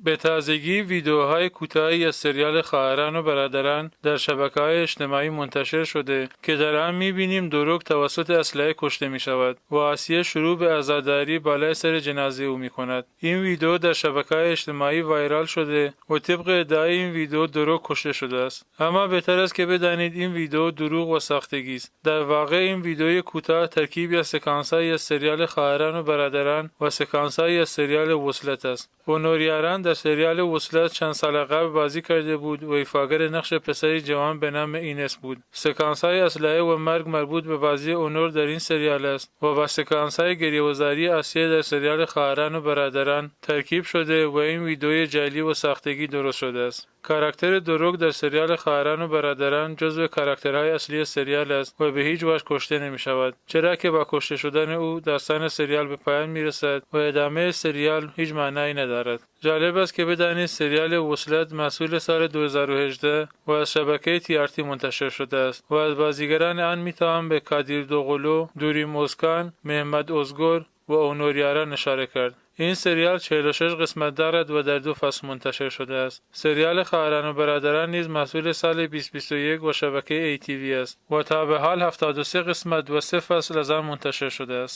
به تازگی ویدئوهای کوتاهی از سریال خواهران و برادران در شبکه‌های اجتماعی منتشر شده که در آن می‌بینیم دروک توسط اسلحه کشته می‌شود و آسیه شروع به عزاداری بالای سر جنازه او می‌کند. این ویدئو در شبکه‌های اجتماعی وایرال شده و طبق ادعای این ویدئو دروک کشته شده است. اما بهتر است که بدانید این ویدئو دروغ و ساختگی است. در واقع این ویدئوی کوتاه ترکیبی از سکانس‌های از سریال خواهران و برادران و سکانس‌های از سریال وصلت است. اونور یاران در سریال وصلت چند سال قبل بازی کرده بود و ایفاگر نقش پسری جوان به نام اینس بود. سکانس‌های اسلحه و مرگ مربوط به بازی اونور در این سریال است و با سکانس‌های گریه و زاری آسیه در سریال خواهران و برادران ترکیب شده و این ویدئوی جعلی و ساختگی درست شده است. کاراکتر دروک در سریال خواهران و برادران جزو کاراکترهای اصلی سریال است و به هیچ وجه کشته نمی شود، چرا که با کشته شدن او داستان سریال به پایان می رسد و ادامه سریال هیچ معنایی ندارد. جالب است که بدانید سریال وصلت محصول سال 2018 و از شبکه تی آر تی منتشر شده است و از بازیگران آن می توان به کادیر دوغلو، دوریم اوزکان، مهمت اوزگور و اونور یاران اشاره کرد. این سریال 46 قسمت دارد و در دو فصل منتشر شده است. سریال خواهران و برادران نیز محصول سال 2021 و شبکه ای تی وی است و تا به حال 73 قسمت و 3 فصل از آن منتشر شده است.